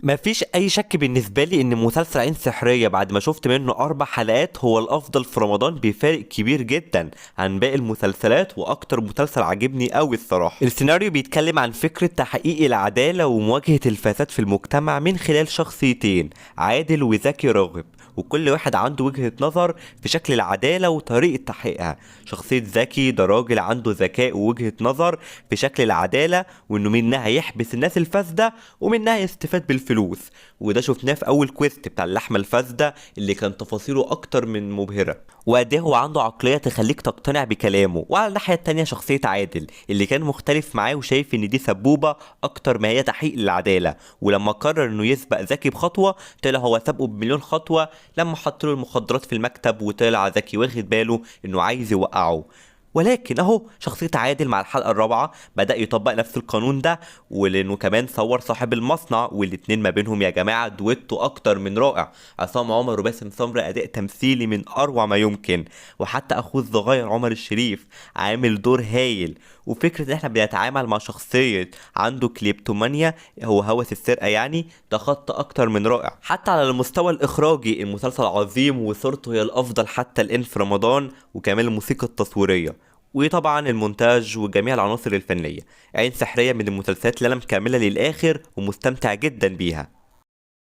مفيش اي شك بالنسبة لي ان مسلسل عين سحريه بعد ما شفت منه 4 حلقات هو الافضل في رمضان بفارق كبير جدا عن باقي المسلسلات، واكتر مسلسل عاجبني قوي الصراحة. السيناريو بيتكلم عن فكرة تحقيق العدالة ومواجهة الفساد في المجتمع من خلال شخصيتين، عادل وزكي راغب، وكل واحد عنده وجهة نظر في شكل العدالة وطريقة تحقيقها. شخصية زكي ده راجل عنده ذكاء ووجهة نظر في شكل العدالة، وانه منها يحبس الناس الفاسدة ومنها يستفاد بالفلوس، وده شفناه في اول quest بتاع اللحمة الفاسدة اللي كان تفاصيله اكتر من مبهرة، وقد ايه هو عنده عقلية تخليك تقتنع بكلامه. وعلى الناحية التانية شخصية عادل اللي كان مختلف معاه وشايف ان دي سبوبة اكتر ما هي تحقيق للعدالة، ولما قرر انه يسبق زكي بخطوة طلع هو سابقه بمليون خطوة لما حط له المخدرات في المكتب، وطلع زكي واخد باله انه عايز يوقعه. ولكن اهو شخصية عادل مع الحلقة الرابعة بدأ يطبق نفس القانون ده، ولانه كمان صور صاحب المصنع، والاتنين ما بينهم يا جماعة دويتو اكتر من رائع. عصام عمر وباسم سمرة اداء تمثيلي من اروع ما يمكن، وحتى اخوه الصغير عمر الشريف عامل دور هايل. وفكرة ان احنا بنتعامل مع شخصية عنده كليبتومانيا، هو هوس السرقة يعني، ده خط اكتر من رائع. حتى على المستوى الاخراجي المسلسل عظيم، وصورته هي الافضل حتى الان في رمضان، وكمان الموسيقى التصويرية وطبعا المونتاج وجميع العناصر الفنية. عين سحرية من المسلسلات اللي انا مكملة للاخر ومستمتع جدا بيها.